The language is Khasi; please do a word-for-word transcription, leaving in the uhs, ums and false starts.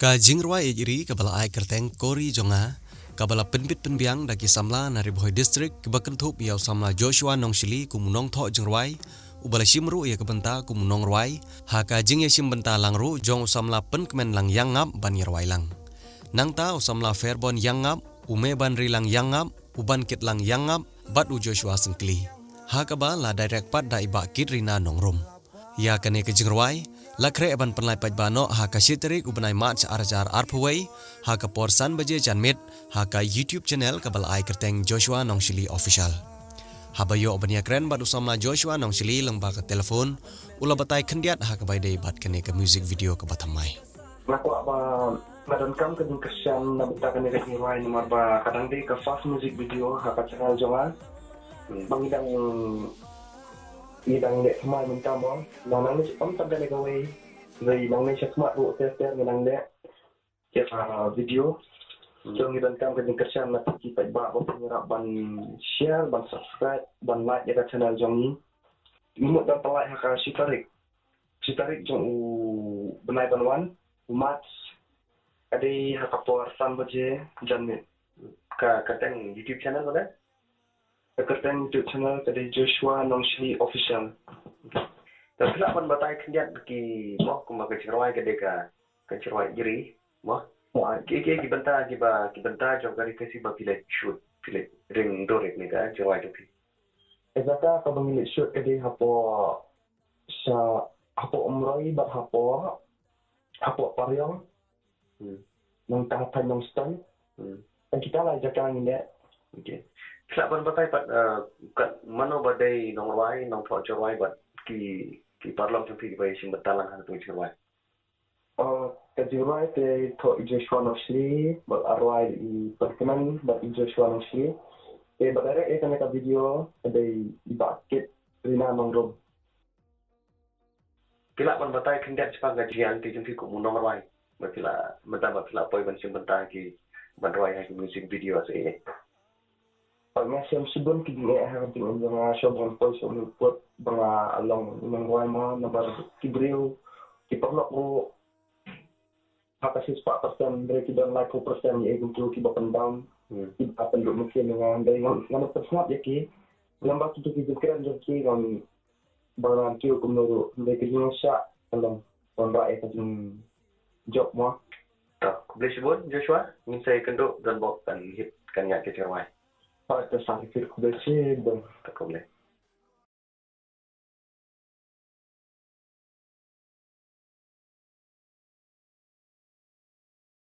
Ka jingrwai ïeit ri kaba la ai kyrteng Ko Ri Jong Nga, kaba la pynbit pynbiang da ki samla na Ri Bhoi District, kiba kynthup ïa u samla Joshua Nongshili kum u nongthoh jingrwai uba la shim ruh ïa ka bynta kum u nongrwai ha ka jingïashim bynta lang ruh jong u samla Pynkmen Lang Ïangngap ban ïarwai lang. Nangta u samla Pherbon Ïangngap, u Mebanrilang Ïangngap, u Bankitlang Ïangngap bad u Joshua Syngkli, ha kaba la direct pat da i Bah Kitrina Nongrum. Ïa kane ka jingrwai la khreh ban pynlait paidbah noh ha ka shi tarik u bnai March arhajar arphew wei, ha ka por san baje janmiet, ha ka YouTube channel kaba la ai kyrteng Joshua Nongshili Official. Haba ïoh ban ïakren bad u samla Joshua Nongshili lyngba ka telephone, u la batai khyndiat ha kaba ïadei bad kane ka music video kaba thymmai. Nga kwah ba nga donkam ka jingkyrshan na bynta kane ka jingrwai namar ba ka dang dei ka first music video ha ka channel jong nga. Hmm. Ba ngi dang, ngi dang leh thymmai mynta mo. Nang nangne ym tang kane kawei. Hynrei nangne shakhmat ruh ter ter ngi dang leh ïa ka video. Hmm. So ngi donkam ka jingkyrshan na phi ki paidbah ba phin ïarap ban share, ban subscribe, ban like ïa ka channel jong ngi. Ngi mut ban pynlait ha ka shi tarik. Shi tarik jong u bnai ban wan, u March, ka dei ha ka por san baje janmiet. Ka, ka kyrteng YouTube channel ka dei? Ka kyrteng YouTube channel ka dei Joshua Nongshili Official. Te phi lah ban batai khyndiat ki mo, kumba ka jingrwai ka dei ka, ka jingrwai ri mo. Mo. Ki, ki, ki bynta, kiba, ki bynta jong ka ri Khasi ba phi leit shoot, phi leit ring dur ïa kane ka jingrwai jong phi? Ka jaka kaba ngi leit shoot ka dei hapoh sha, hapoh Umroi bad hapoh, hapoh Pariong. Hmm. Nangta ha thaiñ Nongstoiñ. Hmm. Kita lai jaka ngi leh. Okay. Phi lah ban batai pat, eh, kat mano ba dei nongrwai, nongthoh jingrwai bad ki, ki paralok jong phi kiba ïashim bynta lang ha katu ka jingrwai? Oh, ka jingrwai te thoh i Joshua Nongshli, bad arwai i Pynkmen bad i Joshua Nongshli. Te ba direct ïa kane ka video ka dei i Bah Kitrina Nongrum. Phi lah ban batai khyndiat shaphang ka jingïaid lynti jong phi kum u nongrwai, ba phi lah, mynta ba phi lah poi ban shim bynta ki, ban rwai ha ki music video se. Nga shem shibun ki jingeh ha ka jingim jong nga, shuwa ban poi sha une u pud ba nga long u nongrwai mo, namar ki briew, ki paralok ruh ha ka shispah percent, hynrei ki don laiphew percent ïa ki briew kiba pyndown, hmm, kiba pynduh mynsiem ïa nga, hynrei ngan, ngan pynsngap ïa ki. Namar kito ki jingkren jong ki ngan, ba ngan kiew kumno ruh, hynrei ka jingshah ka long ban rah ïa ka jingjop mo. To, khublei shibun Joshua, ngin sa ïakynduh donbok kan hit kan ïaid ka jingrwai. Hooid, to sa, khublei shibun. To, khublei.